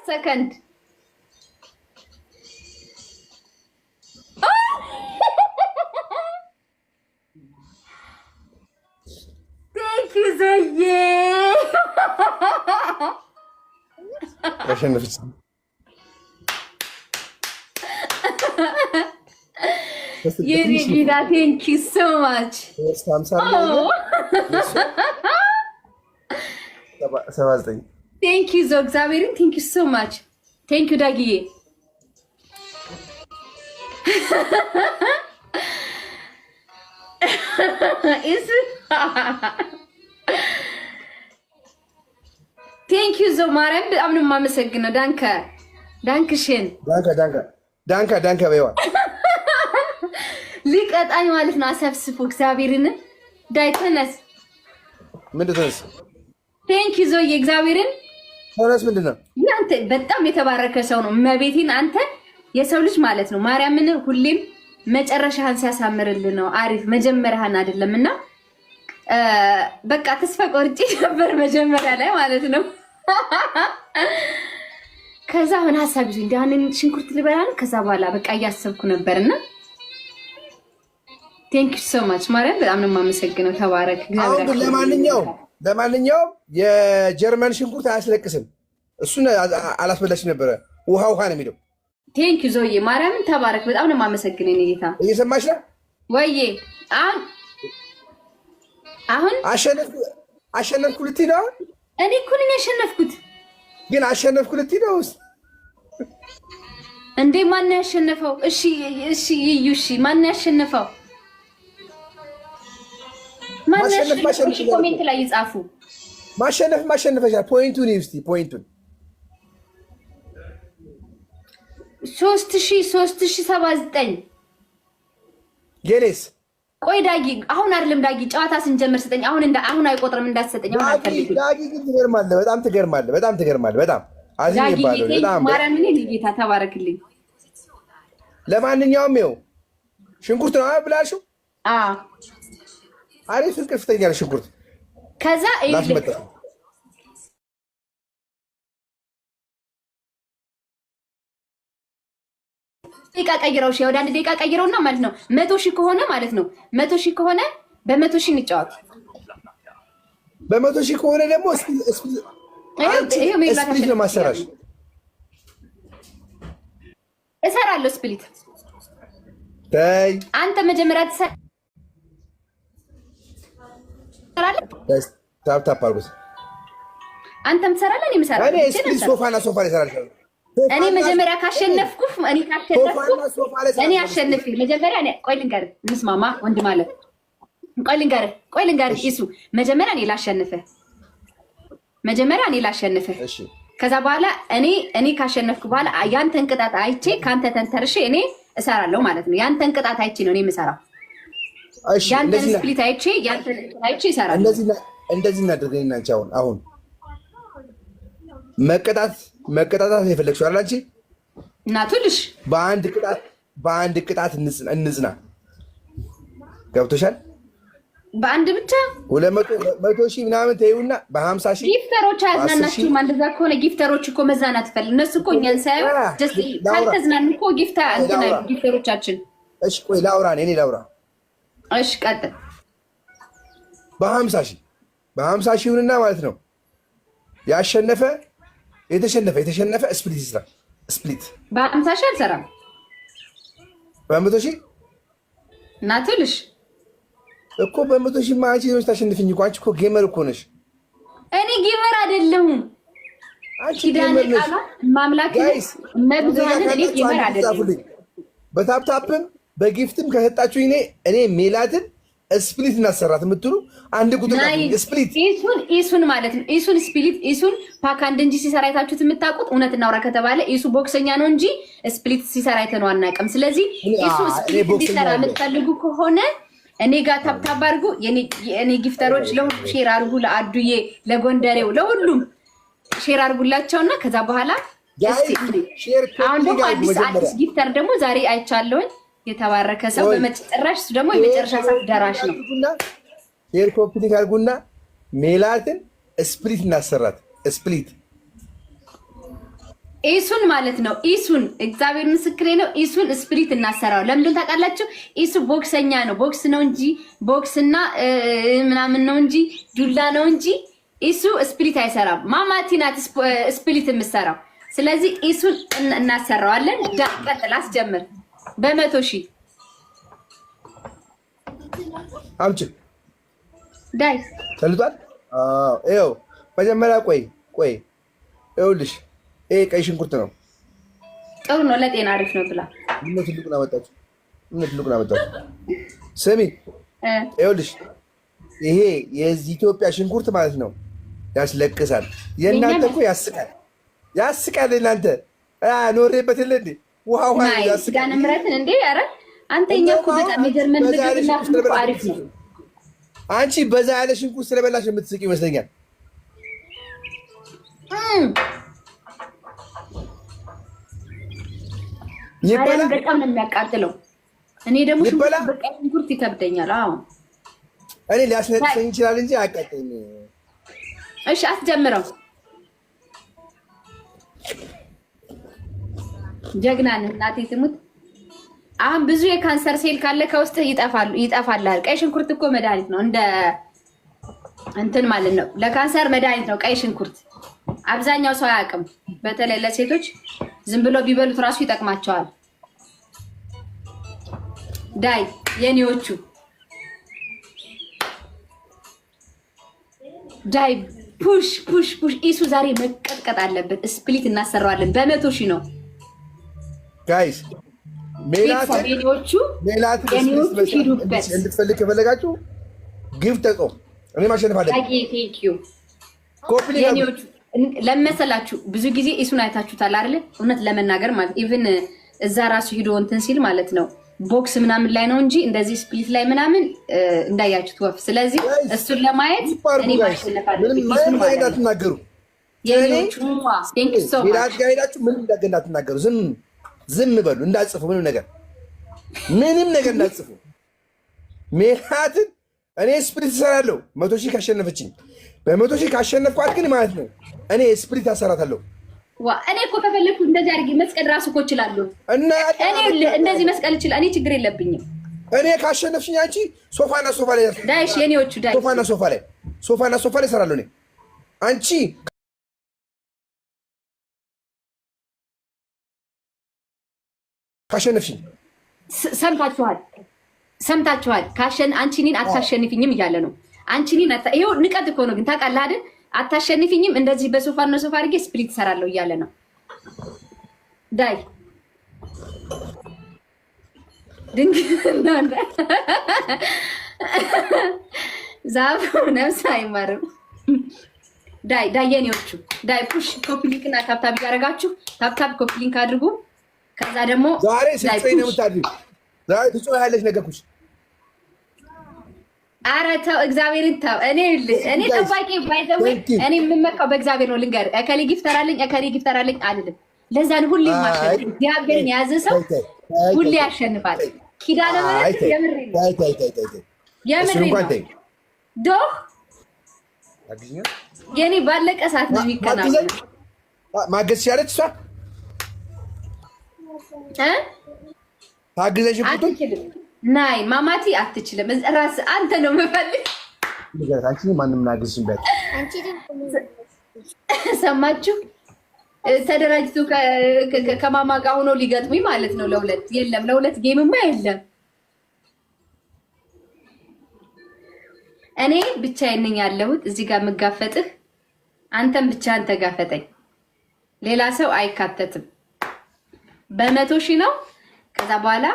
ሰከንድ። Thank you ዘዬ። አሸነፈች። የኔ ጌታ thank you so much። 79። Thank you ዞ፣ እግዚአብሔርን thank you so much, thank you ዳጊዬ። Thank you ዞ፣ ማርያም በጣም ነው የማመሰግነው። Danke, danke schön። Danke, danke, danke, danke በይዋ። ሊቀጣኝ ማለት ነው። አሰብስፎ እግዚአብሔርን ዳይ ተነስ። ምንድን ተነስ? Thank you ዞዬ፣ እግዚአብሔርን። ተነስ ምንድን ነው? አንተ በጣም የተባረከ ሰው ነው። መቤቴን አንተ የሰው ልጅ ማለት ነው። ማርያምን ሁሌም መጨረሻህን ሲያሳምርልህ ነው አሪፍ፣ መጀመሪያህን አይደለም። እና በቃ ተስፋ ቆርጬ ነበር መጀመሪያ ላይ ማለት ነው። ከዛ አሁን ሀሳብ ይዞ እንዲ አሁን ሽንኩርት ልበላ ነው። ከዛ በኋላ በቃ እያሰብኩ ነበር እና thank you so much፣ ማርያም በጣም ነው የማመሰግነው። ተባረክ። አሁን ግን ለማንኛውም የጀርመን ሽንኩርት አያስለቅስም። እሱን አላስበላሽም ነበረ። ውሃ ውሃ ነው የሚለው። Thank you ዞዬ፣ ማርያምን ተባረክ። በጣም ነው የማመሰግነው የእኔ ጌታ። እየሰማሽ ነው? ወዬ አሁን አሁን አሸነፍኩ ልትይ ነው? እኔ እኮ ነኝ ያሸነፍኩት። ግን አሸነፍኩ ልትይ ነው? እንዴ ማን ያሸነፈው? እሺ እሺ ይዩ፣ እሺ ማን ያሸነፈው? ማን ያሸነፈው? እሺ comment ላይ ይጻፉ። ማሸነፍ ማሸነፈሻል። Point ኡን እስኪ point ኡን። 3079። የኔስ? ቆይ ዳጊ፣ አሁን አይደለም ዳጊ፣ ጨዋታ ስንጀምር ስጠኝ። አሁን እንደ አሁን አይቆጥርም፣ እንዳትሰጠኝ አሁን አልፈልግም። ዳጊ ግን ትገርማለህ፣ በጣም ትገርማለህ፣ በጣም ትገርማለህ። በጣም አዝኜ ዳጊ ባለው በጣም። ማርያምን ጌታ ተባረክልኝ። ለማንኛውም ይኸው ሽንኩርት ነው ብላልሽው። አዎ። አሪፍ እንቅልፍ ተኛለሽ። ሽንኩርት ከዛ ላስመጣ። ደቂቃ ቀይረው፣ እሺ ወደ 1 ደቂቃ ቀይረውና ማለት ነው 100,000 ከሆነ ማለት ነው 100,000 ከሆነ በ100,000 እንጫወት። በ100,000 ከሆነ ደግሞ split ነው ማሰራሽ። እሰራለሁ split። ተይ። አንተ መጀመሪያ ትሰራለህ። Tap tap አድርጉት። አንተም ትሰራለህ፣ እኔም እሰራለሁ። እኔ split ሶፋና ሶፋ ላይ እሰራለሁ። እኔ መጀመሪያ ካሸነፍኩ እኔ ካሸነፍኩ እኔ አሸንፌ መጀመሪያ እኔ ቆይ ልንገርህ፣ እንስማማ ወንድም አለ። ቆይ ልንገርህ፣ ቆይ ልንገርህ ኢሱ፣ መጀመሪያ እኔ ላሸንፍህ፣ መጀመሪያ እኔ ላሸንፍህ። ከዛ በኋላ እኔ ካሸነፍኩ በኋላ ያንተን ቅጣት አይቼ ከአንተ ተንተርሼ እኔ እሰራለሁ ማለት ነው። ያንተን ቅጣት አይቼ ነው እኔ የምሰራው። ያንተን split አይቼ፣ ያንተን አይቼ እሰራለሁ። እንደዚህ እናድርግ። እኔና አንቺ አሁን መቀጣት መቀጣጣት የፈለግሽው አይደል? አንቺ እናቱልሽ። በአንድ ቅጣት እንጽና። ገብቶሻል? በአንድ ብቻ። 200,000 ምናምን ተይውና በ50,000። Gifter ኦች አያዝናናችሁም? እንደዛ ከሆነ gifter ኦች እኮ መዝናናት ፈልግ እነሱ እኮ እኛን ሳያዩ ካልተዝናኑ እኮ gifter እንትን gifter ኦቻችን። እሺ ቆይ ላውራ፣ እኔ ላውራ። እሺ ቀጥል። በ50,000 በ50,000 ይሁንና ማለት ነው ያሸነፈ የተሸነፈ split ይስራ። Split። በ50,000 አልሰራም። በ100,000። እናትልሽ። እኮ በ100,000 ማ አንቺ ሌሎች ታሸንፍኝ እኮ። አንቺ እኮ gamer እኮ ነሽ። እኔ gamer አይደለሁም። አንቺ ኪዳነ gamer ነሽ። ቃሏ ማምላክ መብዙሃንን እኔ gamer አይደለሁም። በታፕታፕም በጊፍትም ከሰጣችሁ እኔ ሜላትን split እናሰራት የምትሉ አንድ ቁጥር split። ኢሱን ኢሱን ማለት ነው። ኢሱን split ኢሱን ፓክ አንድ እንጂ ሲሰራ አይታችሁት የምታውቁት፣ እውነት እናውራ ከተባለ ኢሱ ቦክሰኛ ነው እንጂ split ሲሰራ አይተነው አናውቅም። ስለዚህ ኢሱ split እንዲሰራ የምትፈልጉ ከሆነ እኔ ጋር tap tap አድርጉ። የኔ gifter ኦች ለሁሉ share አድርጉ። ለአዱዬ፣ ለጎንደሬው፣ ለሁሉም share አድርጉላቸውና ከዛ በኋላ አሁን ደግሞ አዲስ አዲስ gifter ደግሞ ዛሬ አይቻለሁኝ። የተባረከ ሰው በመጨረሻ እሱ ደግሞ የመጨረሻ ሰዓት ደራሽ ነው። Share copy link አድርጉና ሜላትን split እናሰራት። Split። ኢሱን ማለት ነው። ኢሱን እግዚአብሔር ምስክሬ ነው። ኢሱን split እናሰራው። ለምንድን ታውቃላችሁ? ኢሱ ቦክሰኛ ነው። ቦክስ ነው እንጂ ቦክስና ምናምን ነው እንጂ ዱላ ነው እንጂ ኢሱ split አይሰራም። ማማቲ ናት split የምሰራው። ስለዚህ ኢሱን እናሰራዋለን። ዳ ቀጥል፣ አስጀምር። በ100,000 አምጪ ዳይ ተልጧል። ይኸው መጀመሪያ ቆይ ቆይ፣ ይኸውልሽ ይሄ ቀይ ሽንኩርት ነው። ጥሩ ነው ለጤና አሪፍ ነው ብላ ምነው ትልቁን አመጣችሁ? ምነው ትልቁን አመጣችሁ? ስሚ ይኸውልሽ ይሄ የዚህ ኢትዮጵያ ሽንኩርት ማለት ነው ያስለቅሳል። የእናንተ እኮ ያስቃል፣ ያስቃል። እናንተ ኖሬበት የለ እንዴ? ውሃ ውሃ ያስቃል። ምረትን እንዴ! ኧረ አንተ እኛ እኮ በጣም የጀርመን ምግብ እና አሪፍ ነው። አንቺ በዛ ያለ ሽንኩርት ስለበላሽ የምትስቅ ይመስለኛል። ይበላ በጣም ነው የሚያቃጥለው። እኔ ደግሞ ሽንኩርት ይከብደኛል። አዎ እኔ ሊያስነጥሰኝ ይችላል እንጂ አያቃጥለኝም። እሺ አስጀምረው። ጀግና ነህ እናቴ ትሙት። አሁን ብዙ የካንሰር ሴል ካለ ከውስጥ ይጠፋሉ ይጠፋልሃል። ቀይ ሽንኩርት እኮ መድኃኒት ነው፣ እንደ እንትን ማለት ነው። ለካንሰር መድኃኒት ነው ቀይ ሽንኩርት። አብዛኛው ሰው አያውቅም። በተለይ ለሴቶች ዝም ብሎ ቢበሉት ራሱ ይጠቅማቸዋል። ዳይ የኔዎቹ ዳይ push push push። ኢሱ ዛሬ መቀጥቀጥ አለበት። split እናሰራዋለን። በ100,000 ነው guys። ሜላትን እንድትፈልግ ከፈለጋችሁ ግብ ተጾ እኔ ማሸነፍ አለብኝ። ለመሰላችሁ ብዙ ጊዜ ኢሱን አይታችሁታል አይደለ? እውነት ለመናገር ማለት even እዛ ራሱ ሂዶ እንትን ሲል ማለት ነው ቦክስ ምናምን ላይ ነው እንጂ እንደዚህ split ላይ ምናምን እንዳያችሁት ወፍ። ስለዚህ እሱን ለማየት እኔ ማሸነፍ አለብኝ። ምንም እንዳትናገሩ፣ ሜላት ጋር ሄዳችሁ ምንም እንዳትናገሩ፣ ዝም ዝም በሉ፣ እንዳትጽፉ፣ ምንም ነገር ምንም ነገር እንዳትጽፉ። ሜላትን እኔ split እሰራለሁ 100,000 ካሸነፈችኝ፣ በ100,000 ካሸነፍኳት ግን ማለት ነው እኔ split አሰራታለሁ። እኔ እኮ ከፈለግኩ እንደዚህ አድርጌ መስቀል ራሱ እኮ እችላለሁ። እና እኔ እንደዚህ መስቀል እችላለሁ። እኔ ችግር የለብኝም። እኔ ካሸነፍሽኝ አንቺ ሶፋና ሶፋ ላይ ዳይሽ የኔዎቹ ዳይ ሶፋና ሶፋ ላይ ሶፋና ሶፋ ላይ እሰራለሁ እኔ አንቺ ካሸነፍሽኝ። ሰምታችኋል፣ ሰምታችኋል። አንቺ እኔን አታሸንፊኝም እያለ ነው። አንቺ እኔን ይኸው ንቀት እኮ ነው ግን ታውቃለህ አይደል? አታሸንፊኝም እንደዚህ በሶፋ እና ሶፋ አድርጌ split እሰራለሁ እያለ ነው። ዳይ ድንግልና ዛፉ ነፍስ አይማርም። ዳይ ዳይ የኔዎቹ ዳይ push copy link እና tap tap እያደረጋችሁ tap tap copy link አድርጉ። ከዛ ደግሞ ዛሬ ስትጮይ ነው የምታድሪው። ዛሬ ትጮያለሽ፣ ነገርኩሽ። ኧረ ተው እግዚአብሔርን ተው። እኔ እኔ ጠባቂ ባይዘው እኔ የምመካው በእግዚአብሔር ነው። ልንገርህ፣ እከሌ gifter አለኝ እከሌ gifter አለኝ አልልም። ለዛ ነው ሁሌ ማሸነፍ። እግዚአብሔርን የያዘ ሰው ሁሌ ያሸንፋል። ኪዳነ ምሕረት የምሬን ነው፣ የምሬን ነው። ዶህ የኔ ባለቀ ሰዓት ነው የሚከናወነው። ማገዝ ሲያለች እሷ ታግዘሽ አትችልም። ናይ ማማቲ አትችልም። ራስ አንተ ነው የምፈልግ። አንቺ ማንም ናግዝሽም ቢያት ሰማችሁ? ተደራጅቶ ከማማ ጋር ሆኖ ሊገጥሙኝ ማለት ነው። ለሁለት የለም፣ ለሁለት game ማ የለም። እኔ ብቻዬን ነኝ ያለሁት እዚህ ጋር የምጋፈጥህ፣ አንተም ብቻህን ተጋፈጠኝ። ሌላ ሰው አይካተትም። በ100,000 ነው። ከዛ በኋላ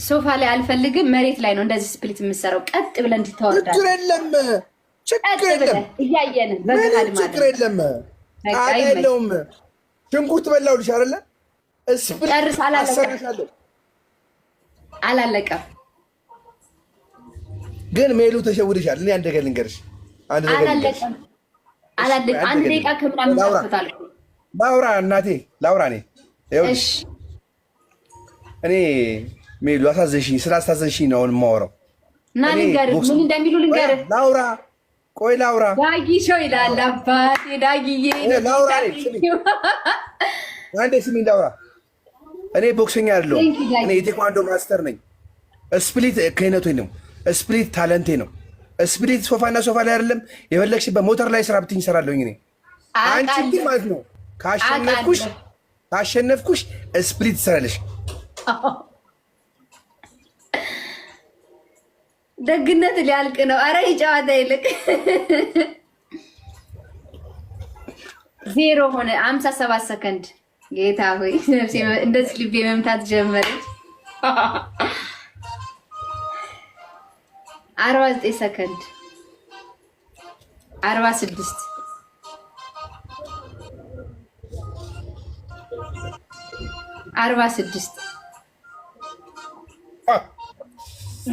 ሶፋ ላይ አልፈልግም፣ መሬት ላይ ነው እንደዚህ split የምሰራው። ቀጥ ብለህ እንድታወርዳለህ። ችግር የለም፣ ችግር የለም፣ እያየን ምንም ችግር የለም። ጣጣ የለውም። ሽንኩርት በላሁልሽ አይደለ? split አሰራሻለሁ። አላለቀም ግን ሜሉ ተሸውደሻል። እኔ አንድ ነገር ልንገርሽ፣ አንድ ነገር ልንገርሽ። አላለቀም። አንድ ደቂቃ ከምናምን ጠፍቶታል። ላውራ እናቴ ላውራ። እኔ ይኸውልሽ እኔ ሜሉ አሳዘንሽኝ፣ ስላሳዘንሽኝ ነው አሁን የማወራው። እና ልንገርህ ምን እንደሚሉ ልንገርህ። ላውራ ቆይ ላውራ። ዳጊ ሾው ይላል አባቴ። ዳጊዬ ላውራ አንዴ ስሚኝ ላውራ። እኔ ቦክሰኛ አይደለሁም። እኔ የቴኳንዶ master ነኝ። Split ክህነቴ ነው። Split talent ኤ ነው። Split ሶፋና ሶፋ ላይ አይደለም። የፈለግሽበት ሞተር ላይ ስራ ብትኝ እሰራለሁኝ እኔ። አንቺ ግን ማለት ነው ካሸነፍኩሽ split ትሰራለሽ። ደግነት ሊያልቅ ነው። አረ ጨዋታ ይልቅ 0 ሆነ። 57 ሰከንድ። ጌታ ሆይ ነፍሴ እንደዚህ ልቤ መምታት ጀመረች። 49 ሰከንድ፣ 46፣ 46።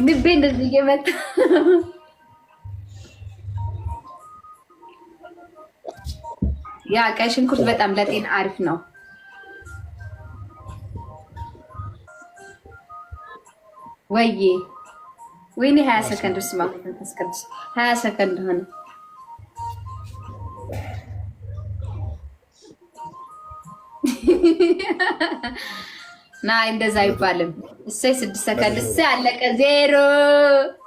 ልቤ እንደዚህ እየመታ። ያ ቀይ ሽንኩርት በጣም ለጤና አሪፍ ነው። ወይዬ ወይኔ 20 ሰከንድ ስማ፣ መንፈስ ቅዱስ 20 ሰከንድ ሆነ። ና እንደዛ አይባልም። እሰይ 6 ሰከንድ፣ እሰይ አለቀ። 0።